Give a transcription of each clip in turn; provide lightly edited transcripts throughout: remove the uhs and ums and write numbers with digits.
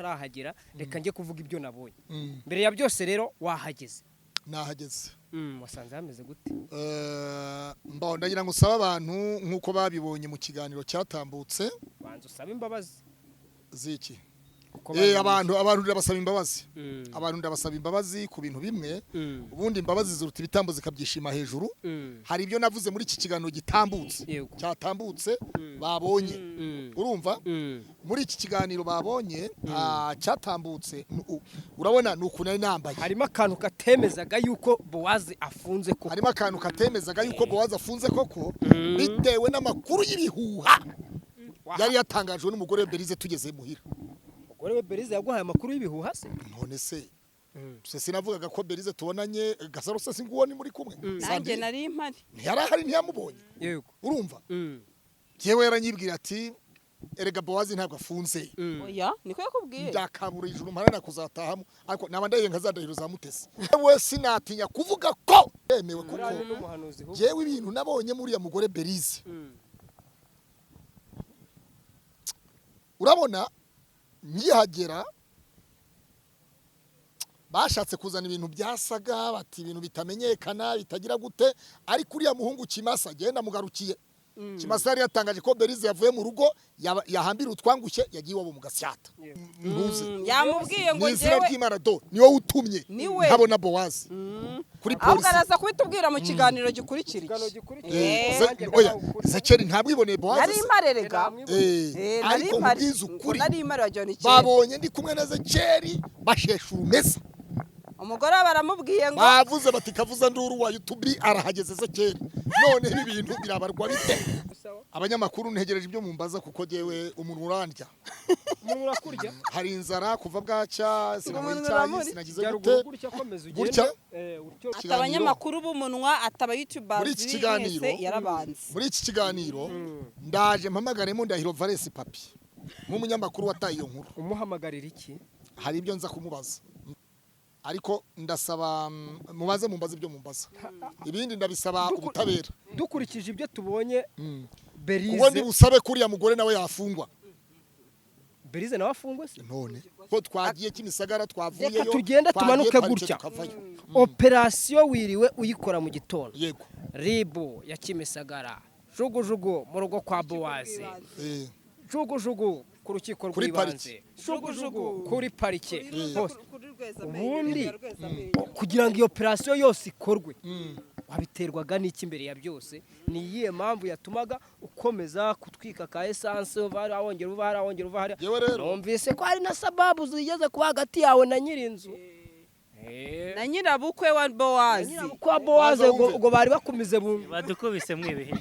Ntarahagera, reka njye kuvuga ibyo nabonye. Mbere ya byose rero, wahageze? Nahageze. Wasanze hameze gute? Mbaho ndagira ngo usabe abantu nk'uko babibonye mu kiganiro cyatambutse. Banza usabe imbabazi. Ziki? Kuko Abantu ndabasaba imbabazi. Abantu ndabasaba imbabazi ku bintu bimwe. Ubundi imbabazi ziruta ibitambo zikabyishima hejuru. Hari ibyo navuze muri iki kiganiro gitambutse, cyatambutse, babonye. Urumva, muri iki kiganiro babonye, cyatambutse, urabona ni ukuntu nari nambaye. Harimo akantu katemezaga yuko Bowazi afunze koko. Harimo akantu katemezaga yuko Bowazi afunze koko, bitewe n'amakuru y'ibihuha yari yatangajwe n'umugore we Berize tugeze muhira. Umugore we Berize yaguhaye amakuru y'ibihuha se? None se se sinavugaga ko Berize tubonanye? Gasaro se singuwo ni muri kumwe? Nanjye Sandrine, nari mpari. ntiyari ahari, ntiyamubonye. Urumva, yewe yaranyibwira ati: "Erega Bowazi ntabwo afunze." Oya, niko yakubwiye? Byakabura ijuru mparana kuzatahamo, ariko naba ndahiye nka za ndahiro za Mutesi. Yewe, sinatinya kuvuga ko yemewe kuko Uriya ni n'umuhanuzi ahubwo. yewe ibintu nabonye muri uriya mugore Berize, urabona nkihagera bashatse kuzana ibintu byasaga bati ibintu bitamenyekana bitagira gute, ariko uriya muhungu Kimasa genda mugarukiye. Kimasa yari yatangaje ko Berize yavuye mu rugo, yahambira utwangushye, yagiye iwabo mu Gasyata. Ntuze. Yamubwiye ngo Ni izina njyewe ry'Imana do ni wowe utumye Niwe. ntabona Bowazi kuri Ahubwo polisi. araza kubitubwira mu kiganiro gikurikira Ikiganiro iki. gikurikira. Eh. Oya, Zekeri ntabwiboneye Bowazi Nari se? mpari erega. Eh, Nari ariko mpari. nkubwize Ngo ukuri, nari mpari wagira ni kera. babonye ndi kumwe na Zekeri bashesha urumeza. Umugore we baramubwiye ngo Bavuze bati: "Kavuza nduru wa YouTube arahageze Zekeri." None ibi bintu birabarwa bite? Sawa. Abanyamakuru, ntegereje ibyo mumbaza kuko jewe umuntu urandya. Umuntu urakurya. Hari inzara kuva bwacya, sinanywa Umuntu icyayi, uramurya. sinagize Jya gute. ruguru gutya, komeza ugende. Gutya? Utyo. Ati Kiganiro. abanyamakuru b'umunwa, ati aba youtubers Muri iki kiganiro- mwese yarabanze. Muri iki kiganiro ndaje mpamagaremo Ndahiro Valesi Papi nk'umunyamakuru wataye iyo nkuru. Umuhamagarira iki? Hari ibyo nza kumubaza, ariko ndasaba mubaze, mumbaze ibyo mumbaza, ibindi ndabisaba ubutabera. Dukurikije ibyo tubonye, Kuko Berize ndibusabe ko uriya mugore nawe yafungwa. Berize nawe afungwe se? None ko twagiye Kimisagara, twavuyeyo, Reka tugende twagiye tumanuke parike, gutya. tukavayo. Operasiyo wiriwe uyikora mu gitondo. Yego. RIB ya Kimisagara, jugujugu mu rugo kwa Bowazi, jugujugu ku rukiko Kuri rw'ibanze, parike. jugujugu kuri parike hose. Kuri Rwezamenyo, Ubundi Rwezamenyo. kugira ngo iyo operasiyo yose ikorwe, wabiterwaga n'iki? Imbere ya byose, ni iyihe mpamvu yatumaga ukomeza kutwika ka essence, uva hariya wongera uva hariya wongera uva hariya? Yewe rero. Numvise ko hari na sababu zigeze kuba hagati yawe na nyir'inzu. Na nyirabukwe wa Bowazi. Kwa Bowazi. Waza ngo wumve. Ngo bari bakumize bungu. Badukubise mwibihe.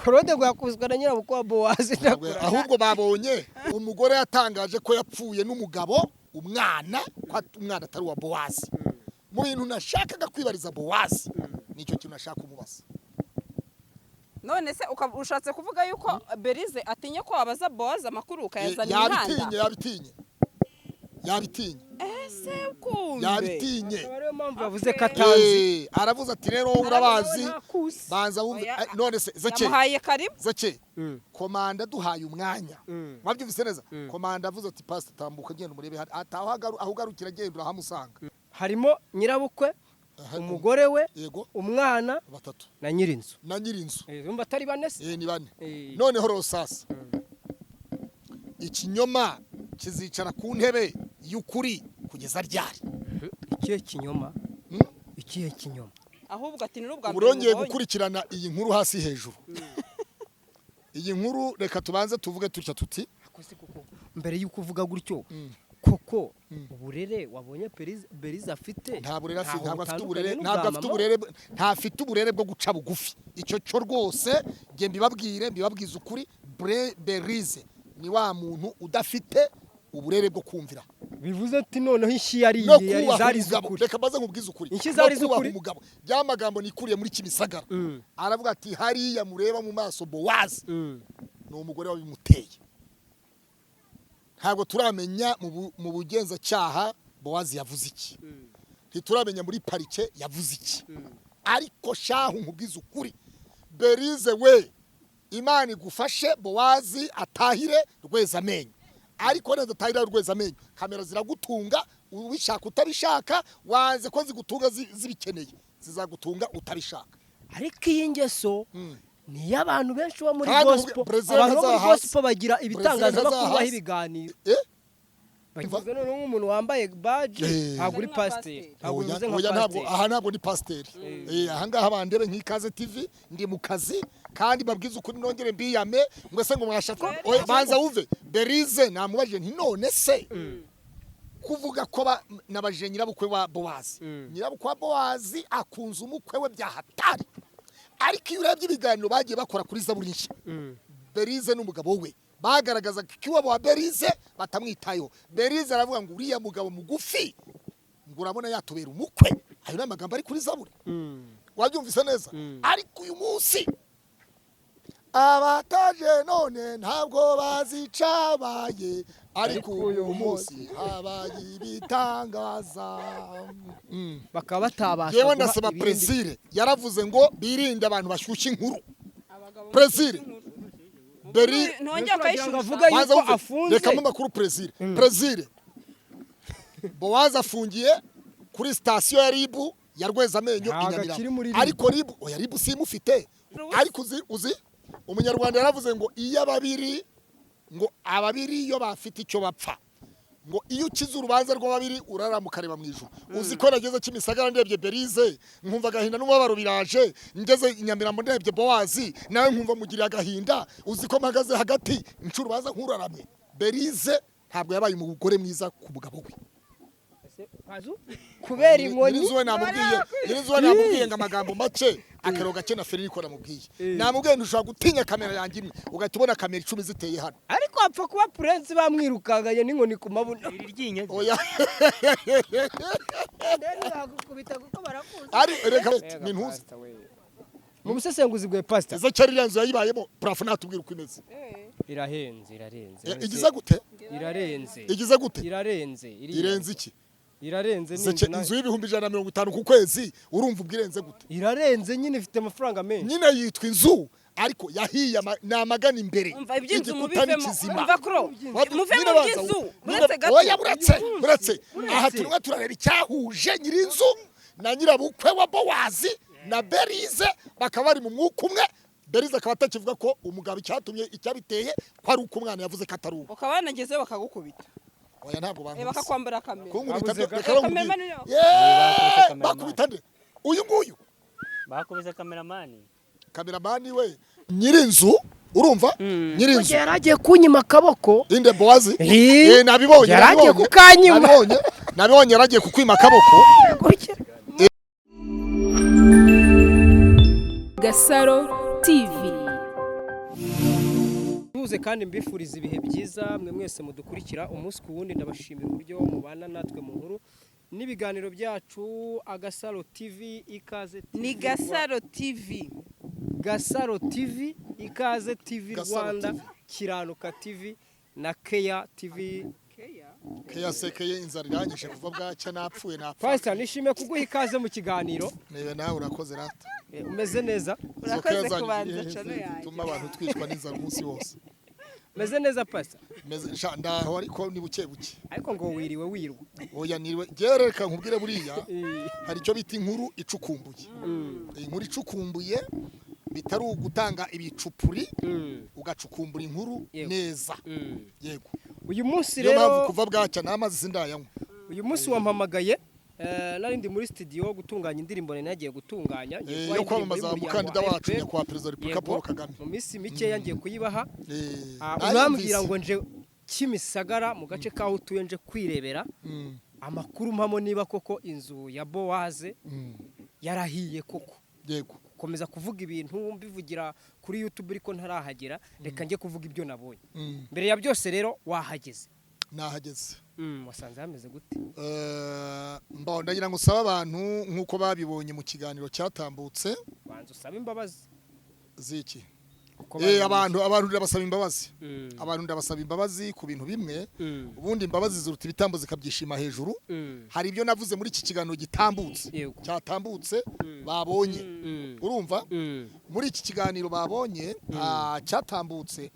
Claude ngo yakubiswe na nyirabukwe wa Bowazi. Ahubwo babonye umugore yatangaje ko yapfuye n'umugabo, umwana, ko umwana atari uwa Bowazi. Mu bintu nashakaga kwibariza Bowazi, nicyo kintu nashaka kumubaza. None se ushatse kuvuga yuko Berize atinye ko wabaza Bowazi amakuru ukayazana Yabitinye. imihanda? Yabitinye, yabitinye. Ese kumbe Yabitinye. Akaba ariyo mpamvu yavuze ko atazi. Aravuze ati: "Rero wowe urabazi." Ntakuzi. Banza wumve. Oya, None se Zeke, yamuhaye karibu. Zeke, komanda duhaye umwanya, wabyumvise neza, komanda avuze ati: "Pastor, tambuka, genda umurebe hano." Ati: "Aho ugarukira genda urahamusanga." Harimo nyirabukwe, Aha, umugore we, yego, umwana batatu. na nyir'inzu. Na nyir'inzu. Urumva atari bane se? Ni bane. Noneho rero sasa ikinyoma kizicara ku ntebe y'ukuri kugeza ryari? Ikihe kinyoma? Hmm? Ikihe kinyoma? Ahubwo ati ni n'ubwa Ubu mbere rongeye mubonye. gukurikirana iyi nkuru hasi hejuru. Iyi nkuru, reka tubanze tuvuge tutya tuti Ako se koko, mbere y'uko uvuga gutyo, koko uburere wabonye Berize afite, Nta burere afite. ntaho Ntabwo afite butandukanye uburere, n'ubwa ntabwo afite mama. uburere, ntafite uburere bwo guca bugufi. Icyo cyo rwose njye mbibabwire, mbibabwize ukuri. Berize ni wa muntu udafite uburere bwo kumvira Bivuze ati noneho inshyi yari no yari kubaha zari umugabo. z'ukuri. Reka mbaze nkubwize ukuri. Inshyi No zari kubaha z'ukuri. umugabo, bya magambo nikuriye muri Kimisagara, aravuga ati: "Hariya mureba mu maso Bowazi ni umugore wabimuteye." Ntabwo turamenya mu bugenzacyaha Bowazi yavuze iki, ntituramenya muri parike yavuze iki, ariko shahu nkubwize ukuri, Berize we, Imana igufashe Bowazi atahire Rwezamenyo. Ariko neza Tyler rweza amenyo, kamera ziragutunga ubishaka utabishaka, wanze ko zigutunga zibikeneye, zizagutunga utabishaka. Ariko iyi ngeso ni iy'abantu benshi bo muri Kandi gospel. Brazil Abantu bo muri ntazaha hasi. gospel bagira ibitangazamakuru ntazaha baha hasi. ibiganiro. Eh? Bagize noneho nk'umuntu wambaye baji, ntabwo uri Nka pasiteri, pasiteri. ntabwo Oya, bivuze nka oya, ntabwo pasiteri. aha ntabwo ni pasiteri. Aha ngaha bandebe nk'Ikaze TV, ndi mu kazi kandi babwize ukuri, nongere mbiyame ngo se ngo mwashatse. Oya, banza wumve Berize, namubajije nti none se kuvuga ko nabajije nyirabukwe wa Bowazi, nyirabukwe wa Bowazi akunze umukwe we bya hatari, ariko iyo urebye ibiganiro bagiye bakora kuri Zaburi Nshya, Berize n'umugabo we bagaragaza ko iwabo wa Berize batamwitayeho. Berize aravuga ngo uriya mugabo mugufi ngo urabona yatubera umukwe. Ayo ni amagambo ari kuri Zaburi, wabyumvise neza. Ariko uyu munsi abataje none ntabwo bazicabaye, ariko uyu munsi habaye ibitangaza. Bakaba batabasha Yewe, guha ndasaba ibindi. Presire yaravuze ngo birinde abantu bashyushya inkuru. Abagabo Presire Beri ntongera Kugira ngo ukayishyushya. avuge yuko Banza wumve, afunze. reka mpe amakuru Presire. Presire, Bowazi afungiye kuri sitasiyo ya RIB ya Rwezamenyo i Ntabwo akiri Nyamirambo. muri RIB. Ariko RIB, oya, RIB simufite. Ariko uzi umunyarwanda yaravuze ngo iyo ababiri, ngo ababiri iyo bafite icyo bapfa, ngo iyo ukize urubanza rw'ababiri urarama ukareba mu ijuru. Uzi ko nageze Kimisagara ndebye Berize nkumva agahinda n'umubabaro biraje, ngeze i Nyamirambo ndebye Bowazi nawe nkumva mugiriye agahinda. Uzi ko mpagaze hagati nca urubanza nk'uraramye. Berize ntabwo yabaye umugore mwiza ku mugabo we. Pazu? Kubera inkoni. Nyirizuwe namubwiye ngo amagambo make akaro gake na Feri niko namubwiye. Namubwiye ntushobora gutinya kamera yanjye imwe ugahita ubona kamera 10 ziteye hano. Ariko apfa kuba Prince bamwirukanganye n'inkoni ku mabuno. Iri ryinyo Oya. Bagukubita kuko barakuzi. Ari reka ni ntuzi. Mu busesenguzi bwa pastor, Ese cyari iriya nzu yayibayemo parafo, natubwira uko imeze. Irahenze, irarenze. Igize gute? Irarenze. Igize gute? Irarenze. Irenze iki? Irarenze ni Zeke, inzu inzu y'150,000 ku kwezi, urumva ubwo irenze gute? Irarenze nyine, ifite amafaranga menshi. Nyine yitwa inzu ariko yahiye ni amagana imbere. Umva iby'inzu Igikuta mubivemo. ni kizima. Umva kuro, muve Nyine mu banza by'inzu, nyine uretse gato. Oya, buretse aha turimo turareba icyahuje nyir'inzu na nyirabukwe wa Bowazi na Berize, bakaba bari mu mwuka umwe. Berize akaba atakivuga ko umugabo icyatumye icyabiteye ko ari uko umwana yavuze ko atari uwe. Ukaba wanagezeyo bakagukubita. Oya, ntabwo bankubise. Bakakwambura kamera. Kunkubita Babuze byo reka nkubwire. Kameramani niyo. Yeee, Bakubise kameramani. bakubita nde? Uyu nguyu? Bakubise kameramani. Kameramani we nyir'inzu, urumva nyir'inzu Yari agiye kunyima akaboko. Inde, Bowazi? Eh, Nabibonye. yari agiye Nabibonye. kukanyima. Nabibonye yaragiye kukwima akaboko. Gutya. Gasaro TV. Tuze kandi mbifuriza ibihe byiza mwe mwese mudukurikira umunsi ku wundi. Ndabashimira uburyo mubana natwe mu nkuru n'ibiganiro byacu. Agasaro TV, Ikaze TV. Ni Gasaro TV. Gasaro TV, Ikaze TV Gasaro Rwanda, TV. Kiranuka TV na Keya TV. Keyasekeye, inzara iranyishe kuva bwacya, napfuye napfa. Pastor, nishimiye kuguha ikaze mu kiganiro. Nibe nawe urakoze rata. Umeze neza? Izo Urakoze keya zanyu kubanza ziri hehe cano yanjye. zituma abantu twicwa n'inzara umunsi wose? Umeze neza, Pastor? Meze sha, ndaho ariko ni buke buke. Ariko ngo wiriwe wirwa. Oya, niriwe njyewe. Reka nkubwire, buriya Eh, hari icyo bita inkuru icukumbuye. Inkuru icukumbuye bitari ugutanga ibicupuri, ugacukumbura inkuru neza. Yego. Uyu munsi Niyo mpamvu rero kuva bwacya n'amazi sindayanywa. Uyu munsi wampamagaye, nari ndi muri studio gutunganya indirimbo nari nagiye gutunganya. Ngiye kubaha Yo indirimbo kwamamaza y'umuryango umukandida wa wacu FPR. nyakubahwa perezida wa repubulika Yego, Paul Kagame. mu minsi mikeya ngiye kuyibaha. Nayumvise. Urambwira ngo nje Kimisagara mu gace k'aho utuye, nje kwirebera amakuru mpamo niba koko inzu ya Bowaze yarahiye koko. Yego. Gukomeza kuvuga ibintu mbivugira kuri YouTube ariko ntarahagera, reka njye kuvuga ibyo nabonye. Mbere ya byose rero, wahageze? Nahageze. Wasanze hameze gute? Mba ndagira ngo usabe abantu nk'uko babibonye mu kiganiro cyatambutse. Banza usabe imbabazi. Ziki? Abantu ndabasaba imbabazi. Abantu ndabasaba imbabazi ku bintu bimwe. Ubundi imbabazi ziruta ibitambo zikabyishima hejuru. Hari ibyo navuze muri iki kiganiro gitambutse, cyatambutse babonye. Urumva muri iki kiganiro babonye cyatambutse,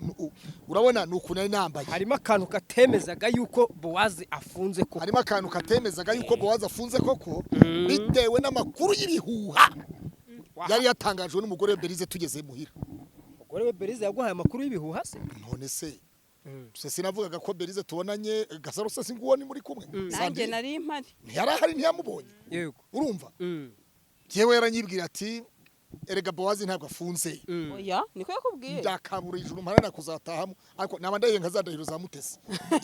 urabona ni ukuntu nari nambaye. Harimo akantu katemezaga yuko Bowazi afunze koko. Harimo akantu katemezaga yuko Bowazi afunze koko, bitewe n'amakuru y'ibihuha yari yatangajwe n'umugore we Berize tugeze muhira. Umugore we Berize yaguhaye amakuru y'ibihuha se? None se sinavugaga ko Berize tubonanye Gasaro, se singuwo ni muri kumwe? Nanjye nari mpari. Ntiyari ahari, ntiyamubonye. Yego. Urumva yewe yaranyibwira ati erega Bowazi ntabwo afunze. Oya, niko yakubwiye. Ndakabura ijuru mparana kuzatahamo, ariko naba ndahiye nka za ndahiro za Mutesi.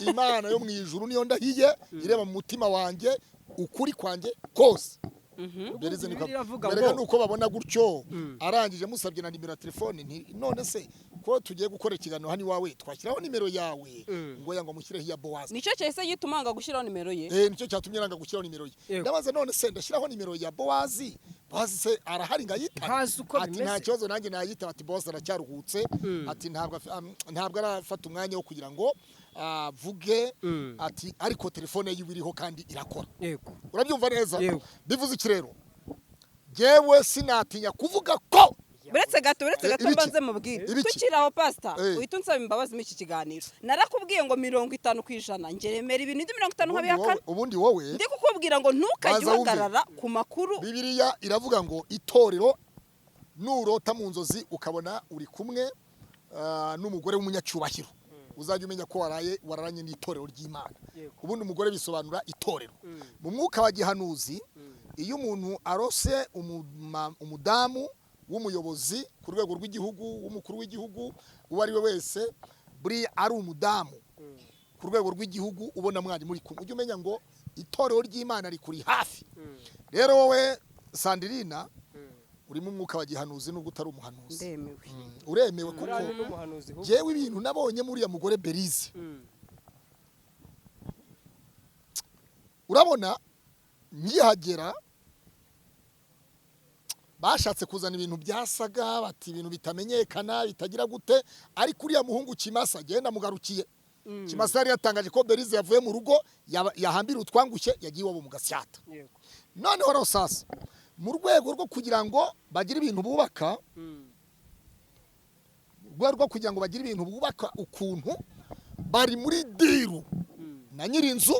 Imana yo mu ijuru niyo ndahiye, ireba mu mutima wanjye ukuri kwanjye kose. Berize niko berega nuko babona gutyo. Arangije musabye na nimero ya telefone, nti none se ko tugiye gukora ikiganiro hano iwawe twashyiraho nimero yawe? Ngo yango mushyireho iya Bowazi. Nicyo cyahise gituma nga gushyiraho nimero ye. Nicyo cyatumye nanga gushyiraho nimero ye. Ndabaza none se ndashyiraho nimero ya Bowazi? Bowazi se arahari ngayita? Ati nta kibazo nanjye nayita. Ati Bowazi aracyaruhutse, ati ntabwo arafata umwanya wo kugira ngo avuge, ati ariko telefone yiwe iriho kandi irakora. Yego. Urabyumva neza? Bivuze iki rero? Jewe sinatinya kuvuga ko Buretse gato mbanze mubwire. Tukiraho pastor, uhita unsaba imbabazi muri iki kiganiro. Narakubwiye ngo 50% ngeremera ibintu ndi 50 nkabihakana. Ubundi wowe ndi kukubwira ngo ntukajye uhagarara ku makuru. Bibiliya iravuga ngo itorero nurota mu nzozi ukabona uri kumwe n'umugore w'umunyacyubahiro, uzajya umenya ko waraye wararanye n'itorero ry'Imana. Ubundi umugore bisobanura itorero. Mu mwuka wa gihanuzi, iyo umuntu arose umudamu w'umuyobozi ku rwego rw'igihugu, w'umukuru w'igihugu, uwo ari we wese, buri ari umudamu ku rwego rw'igihugu ubona mwari muri kumwe, ujye umenya ngo itorero ry'Imana rikuri hafi. Rero wowe Sandirina urimo umwuka wa gihanuzi nubwo utari umuhanuzi. Ndemewe. Uremewe kuko jewe ibintu nabonye muri ya mugore Berize. Urabona nkihagera bashatse kuzana ibintu byasaga bati ibintu bitamenyekana bitagira gute, ariko uriya muhungu Kimasa genda mugarukiye. Kimasa yari yatangaje ko Berize yavuye mu rugo yahambira utwangushye yagiye iwabo mu Gasyata. Noneho rero sasa mu rwego rwo kugira ngo bagire ibintu bubaka, rwego rwo kugira ngo bagire ibintu bubaka ukuntu bari muri diru na nyirinzu.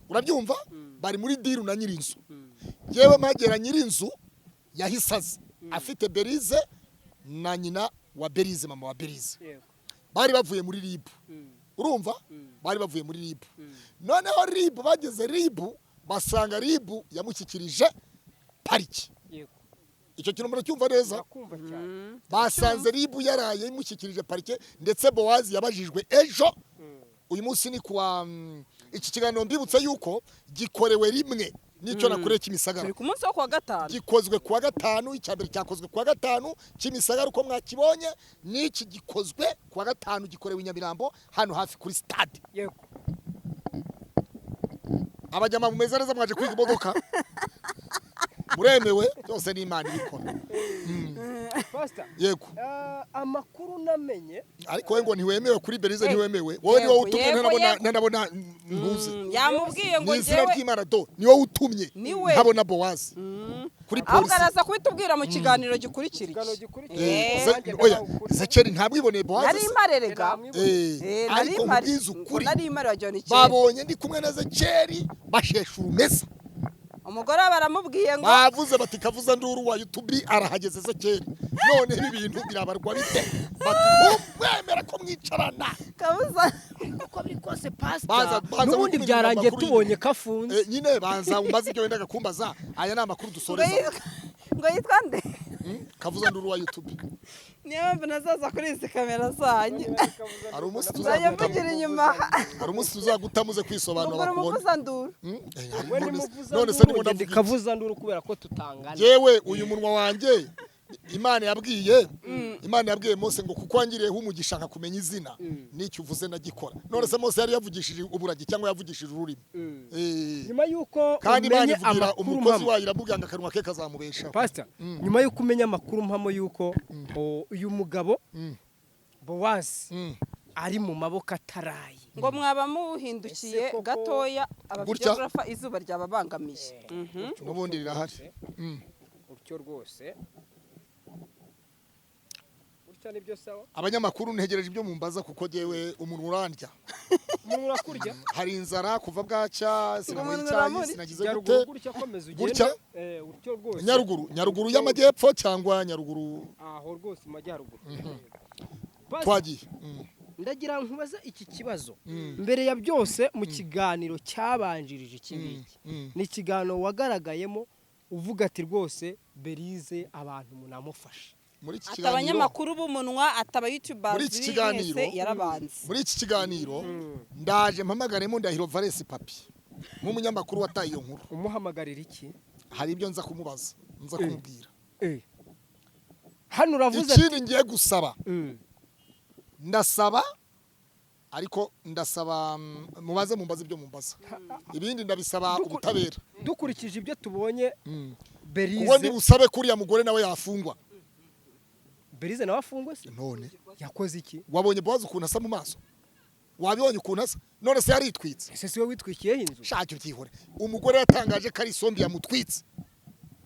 Urabyumva? Bari muri diru na nyirinzu. Yewe mpagera nyirinzu yahisaze afite Berize na nyina wa Berize, mama wa Berize. Bari bavuye muri RIB. Urumva? Bari bavuye muri RIB. Noneho RIB bageze RIB basanga RIB yamushyikirije pariki. Icyo kintu muracyumva neza? Basanze RIB yaraye imushyikirije parike, ndetse Bowazi yabajijwe ejo. Uyu munsi ni kuwa iki kiganiro mbibutse yuko gikorewe rimwe nicyo nakoreye Kimisagara. Turi ku munsi wo kuwa gatanu. Gikozwe kuwa gatanu, icyambere cyakozwe kuwa gatanu Kimisagara uko mwakibonye, n'iki gikozwe kuwa gatanu gikorewe i Nyamirambo hano hafi kuri stade. Yego. Abajyama mumeze neza mwaje kwiga imodoka. Muremewe byose ni Imana ibikora. Pastor. Yego. Amakuru namenye ariko we ngo ntiwemewe kuri Berize, ntiwemewe. Wowe ni wowe utumye, ntanabona ntuze. Yamubwiye ngo jewe ry'Imana do ni wowe utumye ntabona Bowazi kuri polisi. Ahubwo araza kubitubwira mu kiganiro gikurikira. Oya Zachary ntabwiboneye Bowazi. Nari imparerega. Ariko mubwiza ukuri. Nari impare wa John Kerry. Babonye ndi kumwe na Zachary bashesha urumesa. Umugore baramubwiye ngo bavuze bati kavuza nduru wa YouTube arahageze Zachary. None ibi bintu birabarwa bite? Bati mwemera ko mwicarana. Kabuza uko biri kose pastor nubundi byarangiye tubonye kafunze. Nyine banza umbaze ibyo wendaga kumbaza, aya ni amakuru dusoreza. Ngo yitwa nde? Kavuza nduru wa YouTube. Niyo mpamvu nazaza kuri izi kamera zanyu. Hari umunsi tuzaguta inyuma. Hari umunsi tuzagutamuze kwisobanura bakubona. None se ndimo ndavuga kavuza nduru kubera ko tutangana. Yewe uyu munwa wanjye Imana yabwiye Imana yabwiye Mose ngo kuko wangiriyeho umugisha nkakumenya izina n'icyo uvuze ndagikora. None se Mose yari yavugishije uburagi cyangwa yavugishije ururimi? Nyuma yuko Kandi Imana umenye ivugira amakuru umukozi mpamo wayo, iramubwira ngo akanwa ke kazamubeshaho. Pastor, nyuma yuko umenya amakuru mpamo yuko uyu mugabo Bowazi ari mu maboko ataraye, Ngo mwaba muhindukiye Ese koko- gatoya, Gutya? abavideographer izuba ryababangamiye. N'ubundi rirahari. Utyo rwose, gutya nibyo, sawa. Abanyamakuru, ntegereje ibyo mumbaza kuko jyewe umuntu urandya. Umuntu urakurya. Hari inzara kuva bwacya, sinanywa Umuntu icyayi, uramurya. sinagize Nyaruguru gute. gutya, komeza ugende. Gutya? Utyo rwose. Nyaruguru, Nyaruguru y'amajyepfo cyangwa Nyaruguru? Aho rwose mu majyaruguru. Pastor, Twagiye. Ndagira nkubaza iki kibazo. Mbere ya byose, mu kiganiro cyabanjirije iki ngiki, ni ikiganiro wagaragayemo uvuga ati rwose Berize abantu munamufashe. Muri iki Ati kiganiro, abanyamakuru b'umunwa, ati Muri abayutubazi iki kiganiro- mwese yarabanze. Muri iki kiganiro ndaje mpamagaremo Ndahiro Valens Papi nk'umunyamakuru wataye iyo nkuru. Umuhamagarira iki? Hari ibyo nza kumubaza, nza kumubwira. Hano uravuze ati Ikindi ngiye gusaba, ndasaba, ariko ndasaba mubaze, mumbaze ibyo mumbaza, ibindi ndabisaba ubutabera. Dukurikije ibyo tubonye, Kuko Berize nibusabe kuriya mugore nawe yafungwa. Berize nawe afungwe se? None Yakoze iki? wabonye Bowazi ukuntu asa mu maso? Wabibonye ukuntu asa? None se yaritwitse? Ese siwe witwikiyeho inzu? Shakira byihore, umugore yatangaje ko ari isombe yamutwitse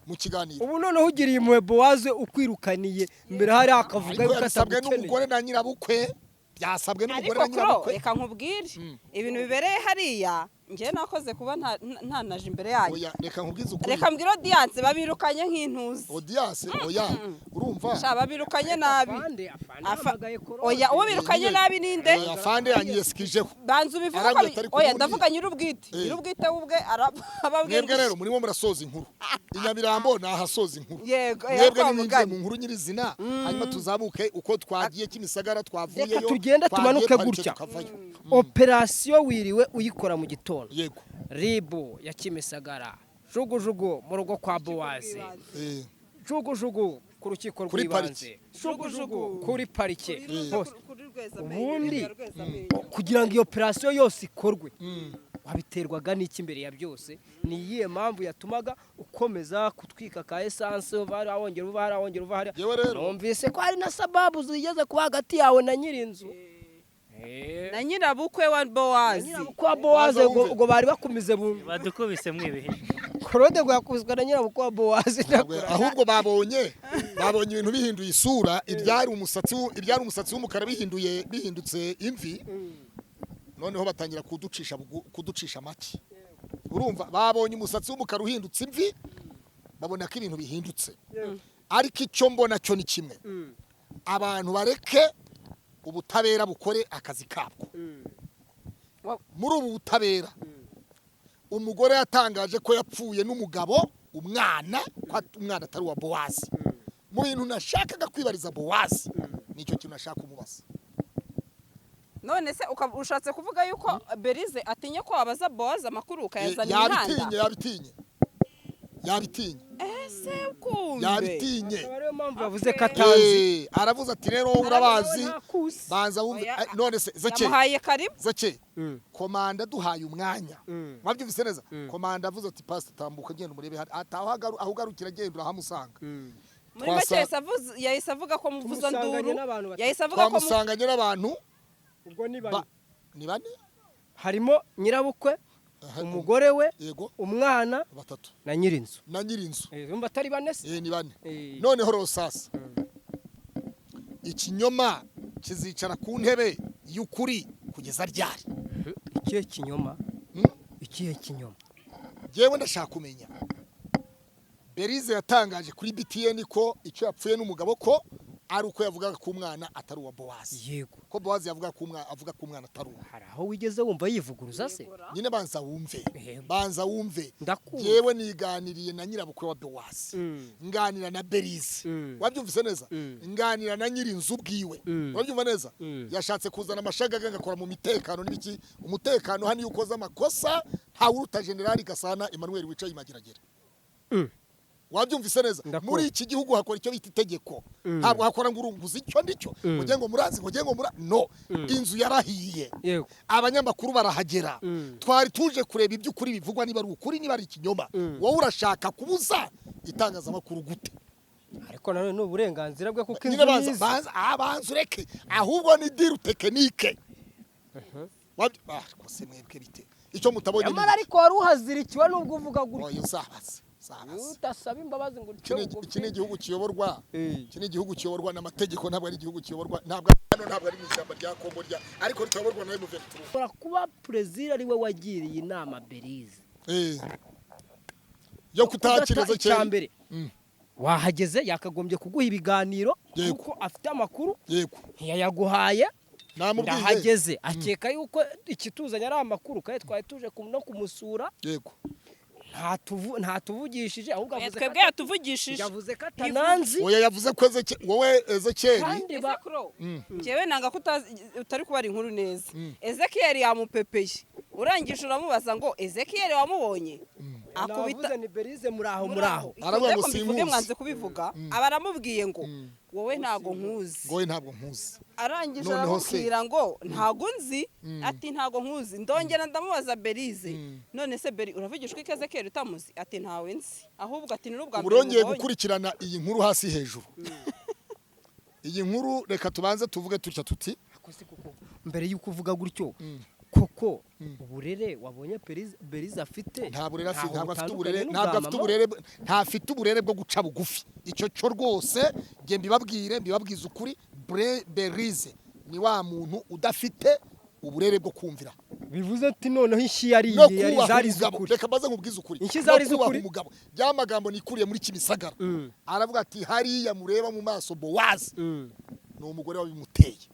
mu kiganiro. Ubu noneho ugiriye impuhwe Bowaze ukwirukaniye mbere hari akavuga Ariko yuko yabisabwe atagukeneye. n'umugore na nyirabukwe, byasabwe n'umugore Ariko na kuro, nyirabukwe. reka nkubwire ibintu bibereye hariya. Njyewe nakoze kuba ntanaje imbere yanyu. Oya, reka nkubwize ukuri. Reka mbwire audience, babirukanye nk'intuzi. Audience, oya, urumva. Sha, babirukanye nabi. Afande, afande yahamagaye Korode. Oya, uwo birukanye nabi ninde? Oya, afande yanyiyeskijeho. Banza ubivuge uko Arambwira atari oya, kubundi. ndavuga nyir'ubwite. Nyir'ubwite we ubwe arababwira. Mwebwe rero murimo murasoza inkuru i Nyamirambo, ni ahasoza inkuru. Yego, Mwebwe kwa nimwinjiye mugani. mu nkuru nyirizina, hanyuma tuzamuke uko twagiye Kimisagara, twavuyeyo, Reka tugende twagiye tumanuke parike, gutya. tukavayo. Operasiyo wiriwe uyikora mu gitondo. Yego. RIB ya Kimisagara, jugujugu mu rugo kwa Bowaze, jugujugu ku rukiko Kuri rw'ibanze, jugujugu kuri parike hose. Ubundi kugira ngo iyo operasiyo yose ikorwe, wabiterwaga n'iki? Imbere ya byose, ni iyihe mpamvu yatumaga ukomeza kutwika ka essence, uva hariya wongera uva hariya wongera uva hariya? Yewe rero. Numvise ko hari na sababu zigeze kuba hagati yawe na nyir'inzu. Na nyirabukwe wa Bowazi. Nyirabukwe wa Bowaze Banza wumve. ngo bari bakumize bungu. Badukubise mwibihe. Claude ngo yakubiswe na nyirabukwe wa Bowaze. Ahubwo babonye ibintu bihinduye isura, ibyari umusatsi w'umukara bihindutse imvi, noneho batangira kuducisha make. Urumva, babonye umusatsi w'umukara uhindutse imvi, babona ko ibintu bihindutse. Ariko icyo mbona cyo ni kimwe: abantu bareke ubutabera bukore akazi kabwo. Muri ubu butabera, umugore yatangaje ko yapfuye n'umugabo umwana, ko umwana atari uwa Bowazi. Mu bintu nashakaga kwibariza Bowazi, nicyo kintu nashaka kumubaza. None se ushatse kuvuga yuko Berize atinye ko wabaza Bowazi amakuru ukayazana Yabitinye. imihanda? Yabitinye, yabitinye. Ese kumbe Yabitinye. Akaba ariyo mpamvu yavuze ko atazi. Aravuze ati rero wowe urabazi. Ntakuzi. Banza wumve. Oya. None se Zeke, Yamuhaye karibu. Zeke, komanda duhaye umwanya, wabyumvise neza, komanda avuze ati: "Pastor, tambuka, genda umurebe hano." Ati aho ugarukira genda urahamusanga. Muri make yahise avuga ko Tumusanganye muvuzanduru n'abantu batatu. yahise avuga ko Twamusanganye n'abantu Ubwo ni bane. Ni bane. Harimo nyirabukwe, Aha, umugore we, yego, umwana batatu. na nyirinzu. Na nyirinzu. Urumva atari bane se? Ni bane. Eh. Noneho rero sasa, ikinyoma kizicara ku ntebe y'ukuri kugeza ryari? Ikihe kinyoma? Hmm? Ikihe kinyoma? Yewe, ndashaka kumenya, Berize yatangaje kuri BTN ko icyo yapfuye n'umugabo ko ari uko yavugaga ko umwana atari uwa Bowazi, ko Bowazi yavuga ko umwana, avuga ko umwana atari uwe. Hari aho wigeze wumva yivuguruza se? Nyine banza wumve. Yego. Banza wumve. Ndakumva. Yewe, niganiriye na nyirabukwe wa Bowazi, nganira na Berize, wabyumvise neza, nganira na nyirinzu bwiwe, wabyumva neza. Yashatse kuzana amashagaga ngakora mu mitekano n'ibiki. Umutekano hano, iyo ukoze amakosa, ntawuruta Generali Gasana Emmanuel wicaye imageragere. Wabyumvise neza? Muri iki gihugu hakora icyo bita itegeko. Ntabwo hakora ngo urunguze icyo ndicyo, ngo ngo murazi, ngo ngo mura no. Inzu yarahiye, abanyamakuru barahagera, twari tuje kureba iby'ukuri bivugwa, niba ari ukuri, niba ari ikinyoma. Wowe urashaka kubuza itangazamakuru gute? Ariko nanone ni uburenganzira bwe kuko inzu nize. Banza ureke, ahubwo ni deal technique. Kose mwebwe bite icyo mutabonye? Nyamara ariko wari uhazirikiwe nubwo uvuga gutyo. Oya, uzabaze. Utasaba imbabazi ngo uce bugufi. Iki ni igihugu kiyoborwa, iki ni igihugu kiyoborwa n'amategeko, ntabwo ari igihugu kiyoborwa, ntabwo hano, ntabwo ari mu ishyamba rya Kongo rya, ariko ritayoborwa na M23. Ushobora kuba Plaisir ari we wagiriye inama Berize yo kutakira Ezekiyeli. Wahageze yakagombye kuguha ibiganiro kuko afite amakuru. Yego. Ntiyayaguhaye. Ndahageze akeka yuko ikituzanye ari amakuru kandi twari tuje no kumusura. Yego. Ntatuvugishije ahubwo avuze twebwe yatuvugishije. Yavuze ko atananzi. Oya, yavuze ko wowe Ezekiyeli. Njyewe nanga ko utari kubara inkuru neza. Ezekiyeli yamupepeye. Urangije uramubaza ngo Ezekiyeli wamubonye? Akubita ni Berize muraho muraho. Aravuga ngo sinkuzi. Mwanze kubivuga. Abaramubwiye ngo wowe ntago nkuzi. Wowe ntabwo nkuzi. Arangije aramubwira ngo ntago nzi, ati ntago nkuzi. Ndongera ndamubaza Berize. None se Beri uravugishwa iki Ezekiyeli utamuzi? Ati ntawe nzi. Ahubwo ati ni rubwa mbere. Urongeye gukurikirana iyi nkuru hasi hejuru. Iyi nkuru reka tubanze tuvuge tutya tuti. Mbere yuko uvuga gutyo koko uburere wabonye Berize afite, nta burere afite, ntabwo afite uburere, ntabwo afite uburere, ntafite uburere bwo guca bugufi. Icyo cyo rwose nge mbibabwire, mbibabwiza ukuri, Berize ni wa muntu udafite uburere bwo kumvira. Bivuze ati noneho inshyi yari zari zukuri. Reka mbaze nkubwize ukuri. Inshyi zari zukuri. Umugabo byamagambo nikuriye muri Kimisagara. Aravuga ati hariya mureba mu maso Bowazi ni umugore wabimuteye.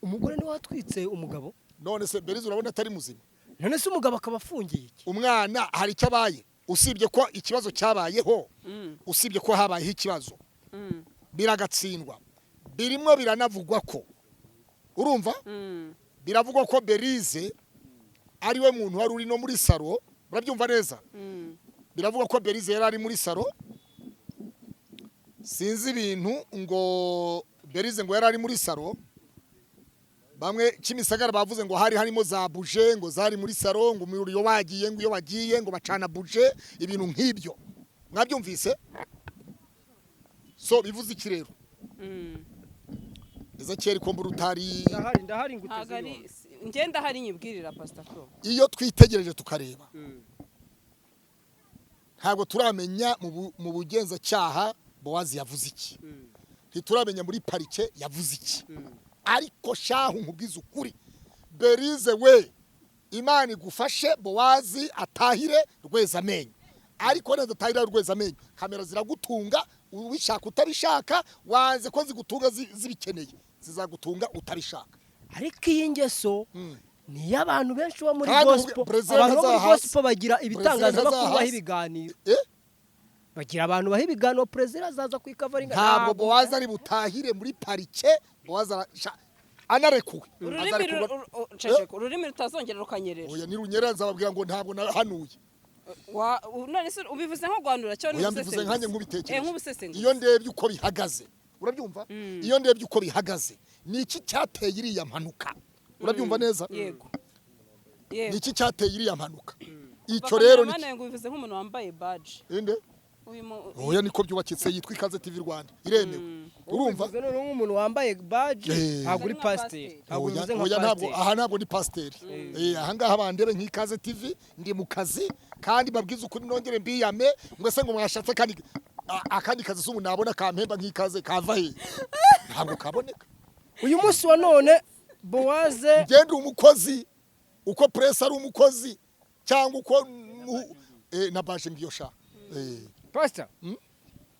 Umugore niwe watwitse umugabo. None se Berize urabona atari muzima? None se umugabo akaba afungiye iki? Umwana hari icyo abaye, usibye ko ikibazo cyabayeho, usibye ko habayeho ikibazo biragatsindwa, birimo biranavugwa ko urumva biravugwa ko Berize ari we muntu wari uri no muri saro, urabyumva neza? Biravugwa ko Berize yari ari muri saro, sinzi ibintu ngo Berize ngo yari ari muri saro. Bamwe Kimisagara bavuze ngo hari harimo za buje, ngo zari muri saro, ngo umuriro wagiye, ngo iyo wagiye ngo bacana buje, ibintu nk'ibyo. Mwabyumvise? So bivuze iki rero? Ezekiyeli ko mbura utari ndahari nguteze yombi. Ngenda hari nyibwirira Pastor Flo. Iyo twitegereje tukareba ntabwo turamenya mu bugenzacyaha Bowazi yavuze iki, ntituramenya muri parike yavuze iki. Ariko shahu nkubwiza ukuri, Berize we Imana igufashe Bowazi atahire Rwezamenyo. Ariko neza atahire Rwezamenyo, kamera ziragutunga ubishaka utabishaka, wanze ko zigutunga zibikeneye, zizagutunga utabishaka. Ariko iyi ngeso ni y'abantu benshi bo muri gospel. Abantu bo muri gospel bagira ibitangazamakuru baha ibiganiro. Bagira abantu baha ibiganiro, Perezida azaza kwikavaringa. Ntabwo Bowazi ari butahire muri parike, Bowazi anarekuwe. Ururimi rutazongera rukanyerera. Oya nirunyerera nzababwira ngo ntabwo nahanuye. None se ubivuze nko guhanura cyo n'ubusesenguzi? Oya mbivuze nkanjye nk'ubitekerezo. Iyo ndebye uko bihagaze, urabyumva? Iyo ndebye uko bihagaze, ni iki cyateye iriya mpanuka? Urabyumva neza? Yego. Ni iki cyateye iriya mpanuka? Icyo rero ni ngo ubivuze nk'umuntu wambaye badge. Inde? Oya niko byubakitse, yitwa Ikaze TV Rwanda, iremewe. Urumva? Ubivuze none nk'umuntu wambaye badge, ntabwo uri pasiteri. Ntabwo ubivuze nka pasiteri. Aha ntabwo ni pasiteri. Aha ngaha bandebe nk'Ikaze TV, ndi mu kazi kandi babwiza ukuri, nongere mbiyame ngo se ngo mwashatse kandi akandi kazi se ubu nabona kampemba nk'Ikaze kava he? Ntabwo kaboneka. Uyu munsi wa none Bowaze ngende umukozi uko press ari umukozi cyangwa uko na baje ngiyo sha. Pastor,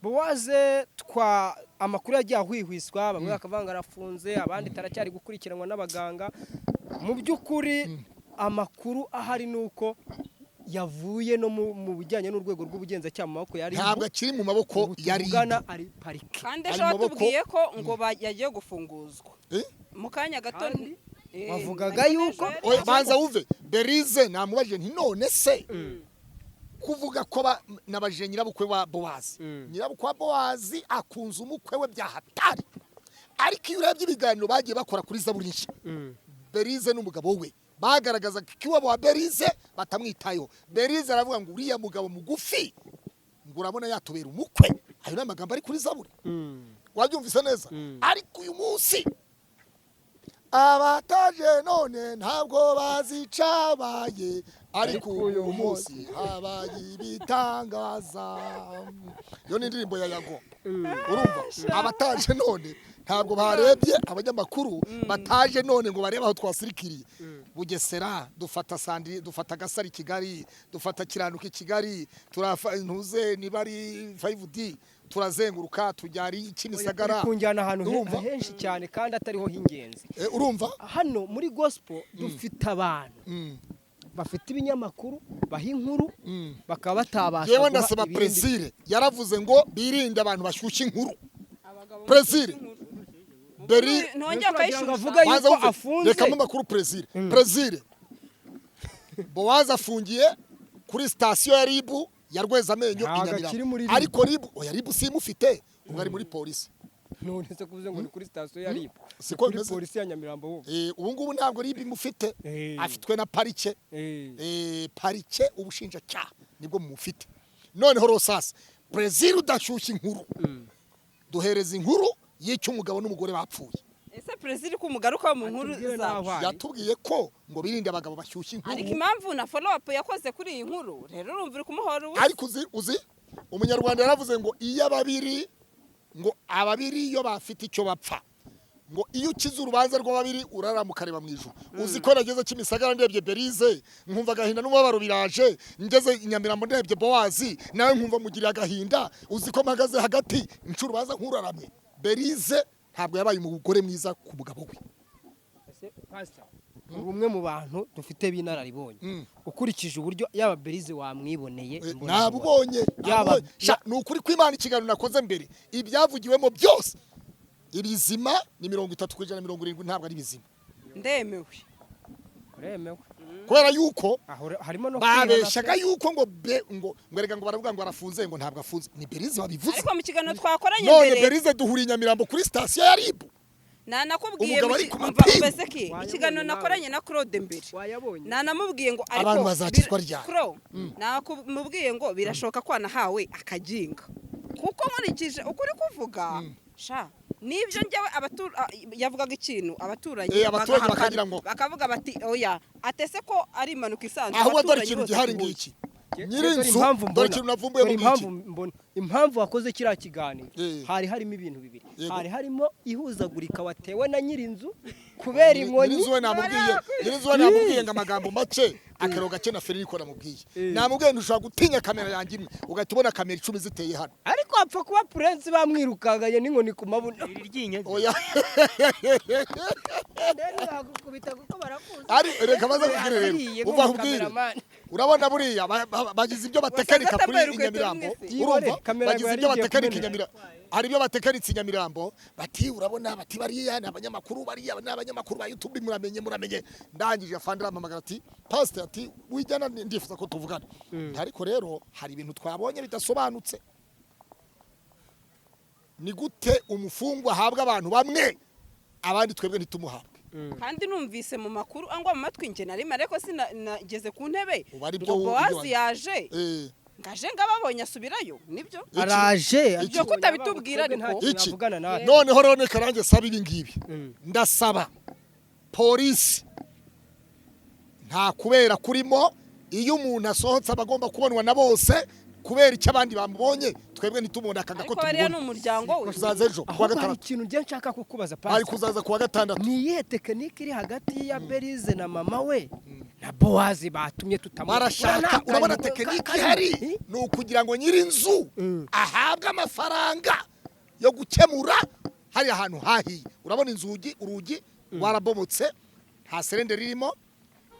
Bowaze twa amakuru yagiye ahwihwiswa, bamwe bakavanga arafunze, abandi taracyari gukurikiranwa n'abaganga. Mu by'ukuri amakuru ahari nuko yavuye no mu bijyanye n'urwego rw'ubugenzacyaha mu maboko yari, ntabwo akiri mu maboko yari ari parike. Kandi ejo watubwiye ko ngo yagiye gufunguzwa mu kanya gato, bavugaga yuko banza wumve Berize namubajije nti none se Kuvuga ko nabajije nyirabukwe wa Bowazi, nyirabukwe wa Bowazi akunze umukwe we byahatari, ariko iyo urebye ibiganiro bagiye bakora kuri Zaburi Nshya, Berize n'umugabo we bagaragaza ko iwabo wa Berize batamwitayeho. Berize aravuga ngo uriya mugabo mugufi ngo urabona yatubera umukwe. Ayo ni amagambo ari kuri Zaburi, wabyumvise neza. Ariko uyu munsi abataje none ntabwo bazicabaye, ariko uyu munsi habaye ibitangaza. Iyo ni indirimbo ya Yago. Urumva, abataje none ntabwo barebye abanyamakuru bataje none ngo barebe aho twasirikiriye. Bugesera dufata Sandi, dufata Gasari Kigali, dufata Kiranuka i Kigali, turafa ntuze niba ari 5D, turazenguruka tujya ari Kimisagara. Kunjyana ahantu Urumva? henshi cyane kandi atariho h'ingenzi. Urumva. Hano muri gospel dufite abantu bafite ibinyamakuru baha inkuru, bakaba batabasha Yewe, guha ndasaba ibindi. Presire yaravuze ngo birinde abantu bashyushya inkuru. Presire Beri Ntongera Kugira ngo ukayishusha. avuge yuko Banza wumve. afunze. Reka mu makuru Presire. Presire, Bowazi afungiye kuri sitasiyo ya RIB ya Rwezamenyo i Ntabwo akiri Nyamirambo. muri RIB. Ariko RIB, oya, RIB simufite, ubwo ari muri polisi. None se kuvuze ngo ni kuri sitasiyo ya RIB? Siko Kuri bimeze. polisi ya Nyamirambo wowe. Ubu ngubu ntabwo RIB imufite, afitwe na parike. Parike, ubushinjacyaha nibwo mumufite. Noneho rosasa Presire udashyushya inkuru, duhereza inkuru y'icyo umugabo n'umugore bapfuye. Ese perezida ko umugaruka mu nkuru Atubwire zacu? n'aho ari. Yatubwiye ko ngo birinde abagabo bashyushya Ariko inkuru. impamvu na follow up yakoze kuri iyi nkuru rero, urumva uri kumuhora ubusa. Ariko uzi umunyarwanda yaravuze ngo iyo ababiri, ngo ababiri iyo bafite icyo bapfa, ngo iyo ukize urubanza rw'ababiri uraramuka ukareba mu ijuru. Uzi ko nageze Kimisagara ndebye Berize nkumva agahinda n'umubabaro biraje, ngeze i Nyamirambo ndebye Bowazi nawe nkumva mugiriye agahinda. Uzi ko mpagaze hagati nca urubanza nk'uraramye? Berize ntabwo yabaye umugore mwiza ku mugabo we. Ese Pastor, uri umwe mu bantu dufite b'inararibonye, ukurikije uburyo yaba Berize wamwiboneye imbonabubone. Nabubonye. Nabubonye. Sha, ni ukuri kw'Imana, ikiganiro nakoze mbere ibyavugiwemo byose ibizima ni 30%, 70 ntabwo ari bizima. Ndemewe. Uremewe. Kubera yuko Aho harimo no babeshaga kwihana pe. yuko ngo be ngo erega ngo baravuga ngo arafunze, ngo ntabwo afunze. Ni Berize wabivuze. Ariko mu kiganiro twakoranye None mbere, Berize duhuriye i Nyamirambo kuri sitasiyo ya RIB. Nanakubwiye Umugabo ari ku umva, mapingu. Mbese ki Wayabonye ikiganiro nawe. nakoranye na Claude mbere, Wayabonye. nanamubwiye ngo ariko Abantu bazakizwa ryari? Cro, nakumubwiye ngo birashoboka ko wanahawe akaginga, kuko nkurikije uko uri kuvuga sha nibyo, njyewe yavugaga ikintu abaturanyi Abaturage bagahakana, bakagira ngo- bakavuga bati oya, atese ko ari impanuka isanzwe. Ahubwo dore Abaturanyi ikintu bose gihari duhuye. ngiki. Dore Nyirinzu, impamvu dore mbona. ikintu navumbuye Dore mu impamvu ngiki. mbona, impamvu wakoze kiriya kiganiro, hari harimo ibintu bibiri. Hari harimo ihuzagurika watewe na nyirinzu kubera inkoni. Nyirinzu we namubwiye ngo amagambo make, akaro gake na feri, niko namubwiye. Namubwiye ntushobora gutinya kamera yanjye imwe ugahita ubona kamera 10 ziteye hano. Ariko hapfa kuba Prince bamwirukanganye n'inkoni ku mabuno. Iri ryinyo. Oya. Rero bagukubita kuko barakuzi. Ari reka baze kubwire rero. Yariye Umva nkubwire. nk'umukameramani. Urabona buriya bagize ibyo batekarika Wasanze kuri atambaye urukweto Nyamirambo. rumwe se. Urumva, Yibone, kamera bagize ngo ibyo yari igiye batekarika i kumeneka. Nyamirambo, hari ibyo batekarika i Nyamirambo, bati urabona, bati bariya ni abanyamakuru, bariya ni abanyamakuru ba YouTube, muramenye muramenye. Ndangije afande arampamagara ati pastor, ati wijyana, ndifuza ko tuvugana. Ariko rero hari ibintu twabonye bidasobanutse. Ni gute umufungwa ahabwa abantu bamwe, abandi twebwe ntitumuhabwe? Kandi numvise mu makuru angwa mu matwi, njye nari ariko sinageze ku ntebe, Ubu ari ngo byo Bowazi yaje, ngaje ngababonye asubirayo, nibyo? Iki? Araje. Ibyo ko utabitubwira ariko. Iki? Navugana nawe. Noneho rero reka nanjye saba ibi ngibi. Ndasaba polisi, nta kubera kurimo, iyo umuntu asohotse aba agomba kubonwa na bose. Kubera icyo abandi bamubonye twebwe ntitumubone, akanga ko Ariko bariya ni tumubona? umuryango we. Kuzaza ejo kuwa Ahubwo hari gatandatu. ikintu njye nshaka kukubaza, Bari Pastor. kuzaza kuwa gatandatu. Ni iyihe tekinike iri hagati ya Berize na mama we na Bowazi batumye tutamubona? Barashaka, urabona tekinike ihari ni ukugira ngo nyir'inzu ahabwe amafaranga yo gukemura hariya hantu hahiye. Urabona inzugi, urugi rwarabomotse, nta serende ririmo,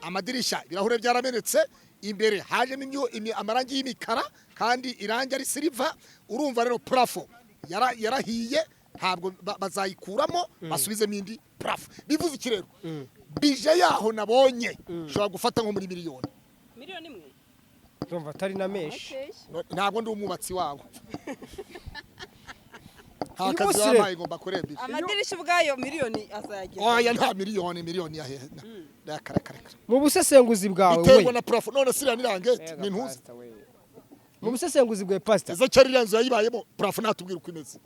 amadirishya ibirahure byaramenetse, imbere hajemo amarangi y'imikara kandi irangi ari silver. Urumva rero plafond yarahiye, ntabwo bazayikuramo basubizemo indi plafond. Bivuze iki rero? Budget yaho nabonye ushobora gufata nko muri miliyoni. 1 miliyoni. Ndumva atari na menshi. Ntabwo ndi umwubatsi wabo, nta Uyu kazi munsi rero- bampaye ngo mbakorere. Amadirishya ubwayo miliyoni azayageza. Oya, nta miliyoni, miliyoni ya hehe? Rakarakara. Mu busesenguzi bwawe we Biterwa na plafond. None siriya ni rangete Ega ni ntuzi. pastor we. Mu busesenguzi bwawe, pastor. Ese cyari iriya nzu yayibayemo plafond, natubwira uko imeze.